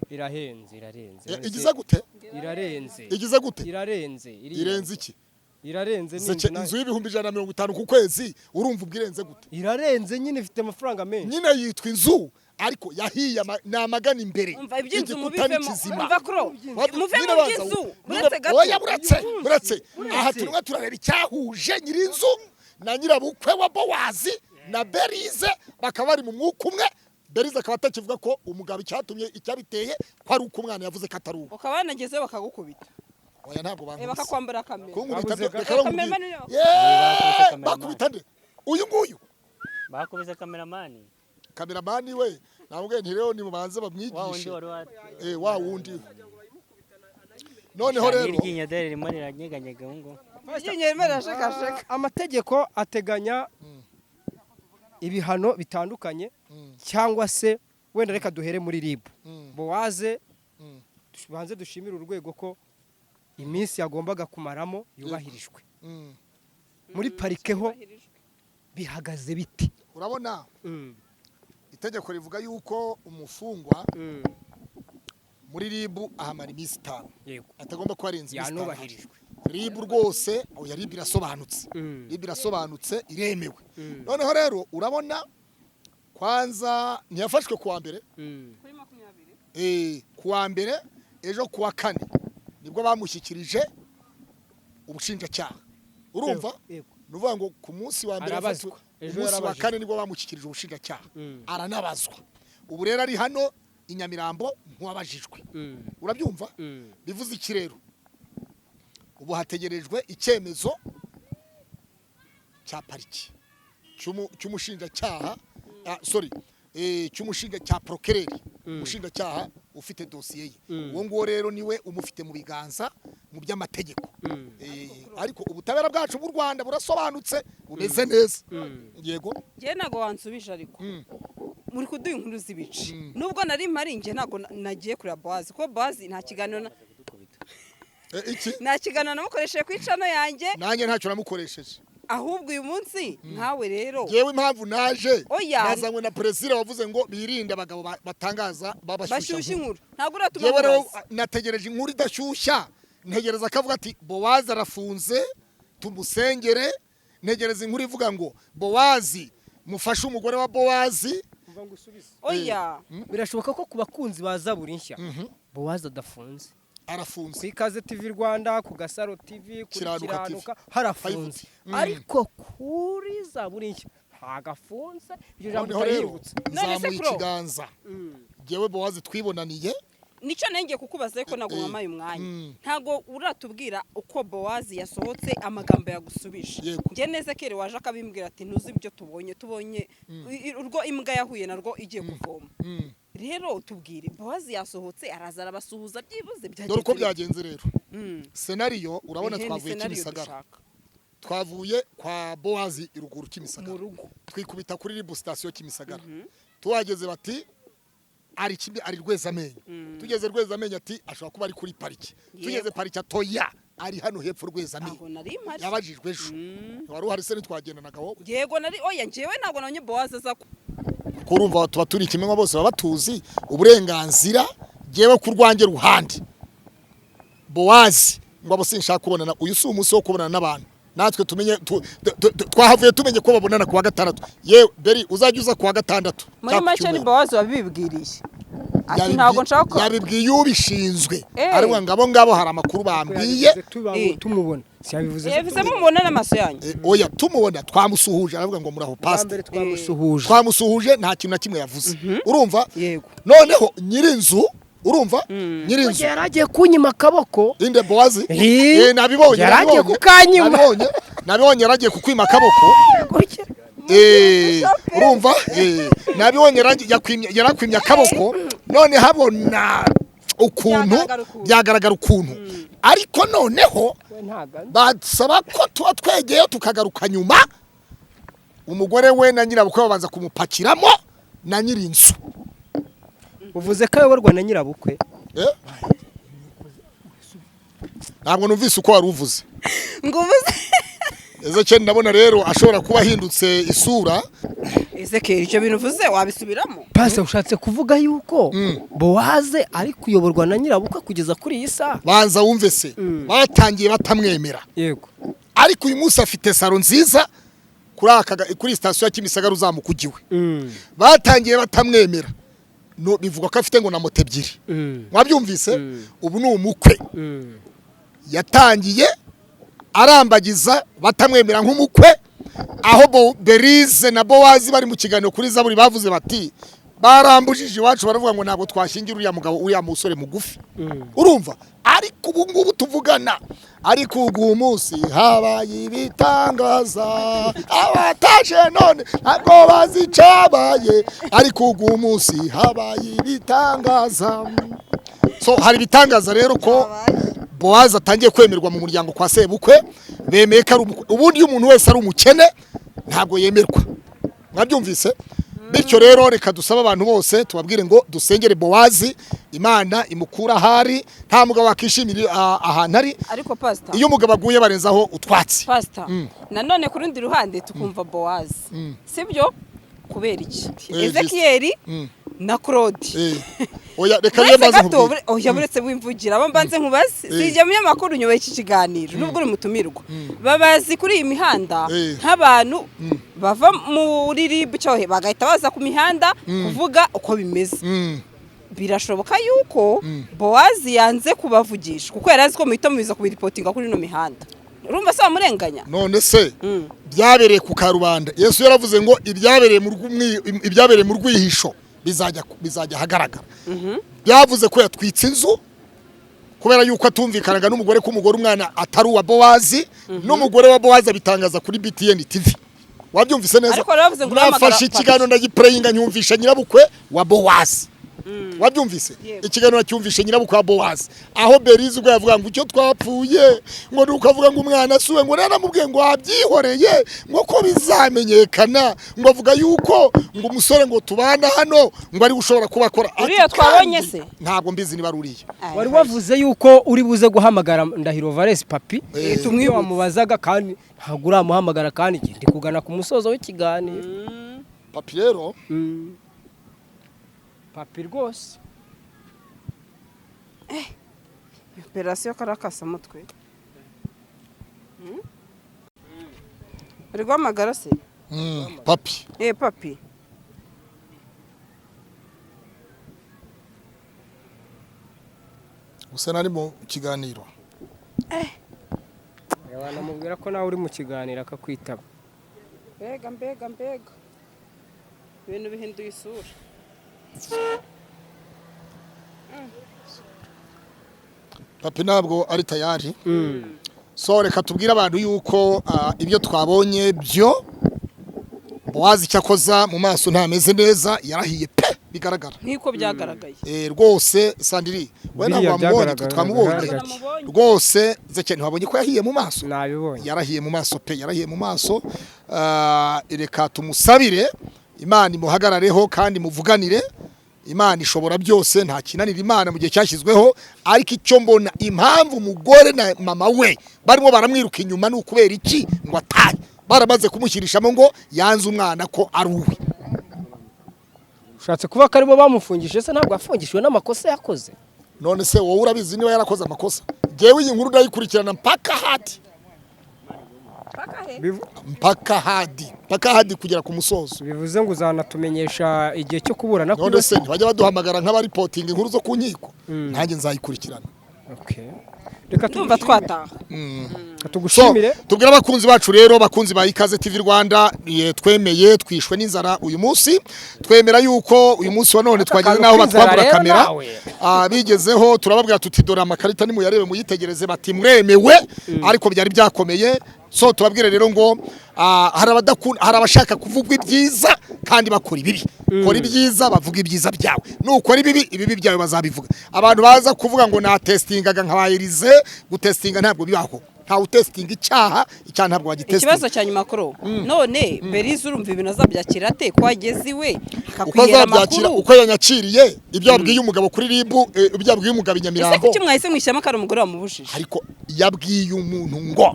Irahenze, irarenze. Igize gute? Irarenze. Igize gute? Irarenze. Irenze iki? Irarenze ni Zeke inzu inzu y'150,000 ku kwezi, urumva ubwo irenze gute? Irarenze nyine, ifite amafaranga menshi. Nyine yitwa inzu ariko yahiye ni amagana imbere. Umva, iby'inzu Igikuta ni mubivemo. kizima. Umva kuro, muve Nyine mu banza by'inzu. Uretse gato. Oya, buretse, buretse. Aha turimo turareba icyahuje nyir'inzu na nyirabukwe wa Bowazi na Berize, bakaba bari mu mwuka umwe. Berize akaba atakivuga ko umugabo icyatumye icyabiteye ko ari uko umwana yavuze ko atari uwe. Ukaba wanagezeyo bakagukubita. Oya, ntabwo bankubise. Bakakwambura kamera. Kunkubita Babuze byo reka rero Cameraman nkubwire. yo. Yeee, Bakubise bakubita nde? Uyu nguyu? Bakubise kameramani. Kameramani we nabwo nti rero nimubanze Wa wundi bamwigishe. wari wa Wa wundi noneho rero Iryinyo dore ririmo riranyeganyega ubu ngubu. Iryinyo ririmo rirashekasheka. Amategeko ateganya ibihano bitandukanye, cyangwa se wenda reka duhere muri RIB. Bowaze, tubanze dushimire urwego ko iminsi yagombaga kumaramo yubahirijwe. Muri parike ho bihagaze bite? Urabona, itegeko rivuga yuko umufungwa muri RIB ahamara iminsi 5, atagomba kuba arenze iminsi 5. Yanubahirijwe. RIB rwose, oya, RIB irasobanutse. RIB irasobanutse, iremewe. Noneho rero urabona, kwanza ntiyafashwe kuwa mbere? Kuri 20. Kuwa mbere, ejo kuwa kane nibwo bamushyikirije ubushinjacyaha, urumva? Yego. Ni ukuvuga ngo ku munsi wa mbere Arabazwa. yafatiwe, Ejo umunsi wa yarabajijwe. kane nibwo bamushyikirije ubushinjacyaha, aranabazwa. Ubu rero ari hano i Nyamirambo nkuwabajijwe, urabyumva? Bivuze iki rero? Ubu hategerejwe icyemezo cya pariki cy'umushinjacyaha, sorry, cy'umushinja cya procureur, umushinjacyaha ufite dosiye ye. Uwo nguwo rero niwe umufite mu biganza mu by'amategeko. Ariko ubutabera bwacu bw'u Rwanda burasobanutse, bumeze neza, yego. Njye ntabwo wansubije, ariko muri kuduha inkuru z'ibice. Nubwo nari mpari, njye ntabwo nagiye kureba Bowazi, kuko Bowazi nta kiganiro Iki? nta kiganiro namukoresheje ku icano yanjye. Nanjye ntacyo namukoresheje. Ahubwo uyu munsi nkawe rero Yewe, impamvu naje, Oya. nazanywe na perezida wavuze ngo birinde abagabo batangaza babashyushya bashyushya inkuru. inkuru, ntabwo uratuma Yewe rero mubaza. nategereje inkuru idashyushya, ntegereza akavuga ati Bowazi arafunze, tumusengere. Ntegereza inkuru ivuga ngo Bowazi mufashe umugore wa Bowazi. Umva ngo usubize. Oya. Birashoboka ko ku bakunzi ba Zaburi Nshya, Bowazi adafunze. Arafunze. Ku Ikaze TV Rwanda, ku Gasaro TV, kuri Kiranuka TV. Kiranuka harafunze, ariko kuri Zaburi Nshya ntago afunze. Iryo jambo Noneho rero utarihibutse. None se nzamuye Kuro? ikiganza, ngewe Bowazi twibonaniye. Nicyo nengeye kukubaza, ariko ntabwo wampaye umwanya. Ntabwo uratubwira uko Bowazi yasohotse, amagambo yagusubije. Yego. Njye neza kere waje akabimbwira ati ntuzi ibyo tubonye, tubonye urwo imbwa yahuye narwo igiye kuvoma. Rero tubwire, Bowazi yasohotse araza arabasuhuza byibuze? Dore uko byagenze bite? Byagenze rero, scénario urabona, Ehe, ni twavuye scenario Kimisagara, dushaka. twavuye kwa Bowazi iruguru Kimisagara, Mu rugo. twikubita kuri RIB sitasiyo Kimisagara. Tuhageze bati ari kimi, ari Rwezamenyo. Tugeze Rwezamenyo ati ashobora kuba ari kuri pariki. Tugeze pariki atoya, ari hano hepfo Rwezamenyo. Aho nari mpari. Yabajijwe ejo, wari uhari se? Ntitwagendanaga wowe? Yego nari, oya, njyewe ntabwo nabonye Bowazi aza Kuko urumva tuba turi kimwe, bose baba batuzi uburenganzira. Jyewe ku rwanjye ruhande, Bowazi ngo abo sinshaka kubonana, uyu si umunsi wo kubonana n'abantu. Natwe tumenye twahavuye tumenye ko babonana kuwa gatandatu. Yewe Beri, uzajya uza kuwa gatandatu Muri cyangwa ku make ni cyumweru. Bowazi wabibwiriye ati ntabwo nshaka ko Yabibwiye ubishinzwe. Ariko ngabo ngabo hari amakuru bambwiye. Yabivuze tumubona, si yabivuze se? Yabivuze mumubona n'amaso yanyu? Oya, tumubona twamusuhuje, aravuga ngo muraho Bwa pastor. mbere twamusuhuje. Twamusuhuje, nta kintu na kimwe yavuze, urumva? Yego. Noneho nyirinzu, urumva, nyirinzu Yari agiye kunyima akaboko. Inde? Bowazi? Nabibonye. Yari agiye Nabibonye. kukanyima. Nabibonye, nabibonye, yaragiye kukwima akaboko. Urumva, nabibonye, yarakwimye akaboko. None habona ukuntu Byagaragara ukuntu. Byagaragara ukuntu, ariko noneho We ntago basaba ko tuba twegeyeyo tukagaruka nyuma. Umugore we na nyirabukwe babanza kumupakiramo na nyir'inzu. Uvuze ko ayoborwa na nyirabukwe? Ntabwo numvise uko wari uvuze. Ngo uvuze Ezekiel, ndabona rero ashobora kuba ahindutse isura. Ezekiel, icyo bintu uvuze wabisubiramo? Pastor, ushatse kuvuga yuko Bowaze ari kuyoborwa na nyirabukwe kugeza kuri iyi saha? Banza wumve se, batangiye batamwemera. Yego. Ariko uyu munsi afite saro nziza kuri aka kuri sitasiyo ya Kimisagara uzamuka ugiwe. Batangiye batamwemera. No bivugwa ko afite ngo na moto ebyiri. Mwabyumvise? Ubu ni umukwe. Yatangiye arambagiza batamwemera nk'umukwe, aho Berize na Bowazi bari mu kiganiro kuri Zaburi bavuze bati barambujije iwacu baravuga ngo ntabwo twashyingira uriya mugabo, uriya musore mugufi. Urumva? Ariko ubu ngubu tuvugana, ariko ugu munsi habaye ibitangaza, abataje none ntabwo bazi icabaye, ariko ugu munsi habaye ibitangaza. So hari ibitangaza rero ko Bowazi atangiye kwemerwa mu muryango kwa sebukwe, bemeye ko ari umukwe. Ubundi iyo umuntu wese ari umukene ntabwo yemerwa. Mwabyumvise? Bityo rero reka dusaba abantu bose tubabwire ngo dusengere Bowazi, Imana imukura ahari, nta mugabo wakishimira ahantu ari. Ariko pastor, iyo umugabo aguye barenzaho utwatsi. Pastor, nanone ku rundi ruhande tukumva Bowazi, sibyo? Kubera iki? Ezekiel na Claude. Oya reka niyo mbanze nkubwire. Oya buretse wimvugira abo mbanze nkubaze. Sijya munyamakuru nyoboye iki kiganiro nubwo uri mutumirwa. Babazi kuri iyi mihanda nk'abantu bava muri RIB cyohe bagahita baza ku mihanda kuvuga uko bimeze. Birashoboka yuko Bowazi yanze kubavugisha kuko yari azi ko muhita mubiza kubiripotinga kuri ino mihanda. Urumva se wamurenganya? None se byabereye ku karubanda. Yesu yaravuze ngo ibyabereye mu rwihisho bizajya hagaragara. Byavuze ko yatwitse inzu kubera yuko atumvikanaga n'umugore, ko umugore umwana atari uwa Bowazi, n'umugore wa Bowazi abitangaza kuri BTN TV. Wabyumvise neza? Nafashe ikiganiro ndagiplayinga nyumvisha nyirabukwe wa Bowazi. Wabyumvise? Ikiganiro nacyumvishe nyirabukwe wa Bowazi, aho Berize ubwo yavuga ngo icyo twapfuye, ngo nukavuga ngo umwana asuwe, ngo naramubwiye ngo wabyihoreye, ngo ko bizamenyekana, ngo avuga yuko ngo umusore ngo tubana hano ngo ari ushobora kubakora. Uriya twabonye se? Ntabwo mbizi niba ruriya. Wari wavuze yuko uri buze guhamagara Ndahiro Valens Papi, tumwe wamubazaga kandi ntabwo uramuhamagara, kandi ndi kugana ku musozo w'ikiganiro. Papi rero Papi rwose operasiyo karakasa mutwe. Uri guhamagara se? Papi. Papi. Gusa nari mu kiganiro. Wanamubwira ko nawe uri mu kiganiro akakwitaba. Mbega mbega mbega. Ibintu bihinduye isura. Papi ntabwo ari tayari. So reka tubwire abantu yuko ibyo twabonye byo Bowazi cyakoza mu maso ntameze neza, yarahiye pe bigaragara. Nkiko byagaragaye. Rwose Sandiri, we ntabwo wamubonye, twamubonye. Rwose Zeke ntiwabonye ko yahiye mu maso? Nabibonye. Yarahiye mu maso pe, yarahiye mu maso. Reka tumusabire Imana imuhagarareho kandi muvuganire. Imana ishobora byose, nta kinanira Imana mu gihe cyashyizweho. Ariko icyo mbona impamvu umugore na mama we barimo baramwiruka inyuma ni ukubera iki ngo atahe, baramaze kumushyirishamo ngo yanze umwana ko ari uwe. Ushatse kuba ko aribo bamufungishije se? Ntabwo afungishijwe n'amakosa yakoze. None se wowe urabizi niba yarakoze amakosa? Jewe iyi nkuru ndayikurikirana mpaka hadi. Mpaka hadi kugera ku musozo. Bivuze ngo uzanatumenyesha igihe cyo kuburana. None se ntibajya baduhamagara nk'abaripotinga inkuru zo ku nkiko? Nanjye nzayikurikirana. Okay. Reka tumva twataha. Tugushimire. Tubwira abakunzi bacu rero, bakunzi ba Ikaze TV Rwanda, twemeye twishwe n'inzara uyu munsi. Twemera yuko uyu munsi wa none twageze naho batwambura kamera. Bigezeho turababwira tuti dore amakarita ni muyarebe muyitegereze, bati mwemewe, ariko byari byakomeye. So tubabwire rero ngo hari abashaka kuvugwa ibyiza kandi bakora ibibi. Kora ibyiza bavuga ibyiza byawe, nukora ibibi ibibi byawe bazabivuga. Abantu baza kuvuga ngo na testingaga nkabayirize, gutestinga ntabwo bibaho. Ntawe utesitinga icyaha, icyaha ntabwo wagitesitinga. Ikibazo cya nyuma kuro, none Berize urumva ibintu azabyakira ate, ko wageze iwe Uko akakwihera azabyakira? amakuru? Uko yanyakiriye, ibyo yabwiye umugabo kuri RIB, ibyo yabwiye umugabo i Ese Nyamirambo. kuki mwahise mwishyiramo ko ari umugore wamubujije? Ariko yabwiye umuntu ngo: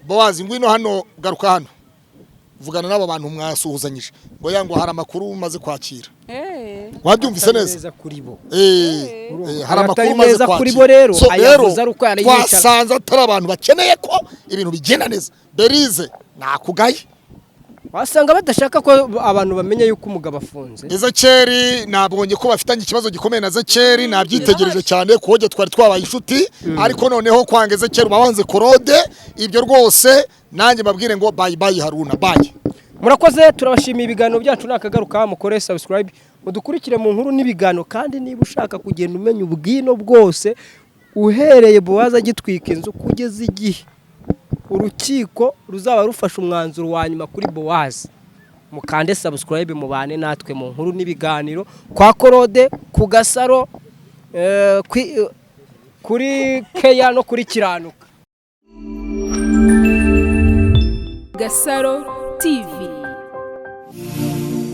"Bowazi, ngwino hano, garuka hano, vugana n'aba bantu mwasuhuzanyije," ngo ya ngo hari amakuru umaze kwakira. Wabyumvise Atari neza? meza kuri bo. Urumva? Hari amakuru Atari umaze meza kuri kwakira. bo rero, So, ayavuze ari uko yanayicara. Twasanze atari abantu bakeneye ko ibintu bigenda neza. Berize, nakugaye. Wasanga badashaka ko abantu bamenya yuko umugabo afunze. Ezekeri, nabonye ko bafitanye ikibazo gikomeye na Ezekeri, nabyitegereje cyane kuko twari twabaye inshuti, ariko noneho kwanga Ezekeri uba wanze Korode. Ibyo rwose nanjye mbabwire ngo bye bye, Haruna, bye. Murakoze, turabashimiye. Ibiganiro byacu nakagaruka. Mukore subscribe, mudukurikire mu nkuru n'ibiganiro. Kandi niba ushaka kugenda umenya ubwino bwose, uhereye Bowazi agitwika inzu kugeza igihe urukiko ruzaba rufashe umwanzuro wa nyuma kuri Bowazi, mukande subscribe, mubane natwe mu nkuru n'ibiganiro kwa Korode ku Gasaro, kuri Keya no kuri Kiranuka. Gasaro TV.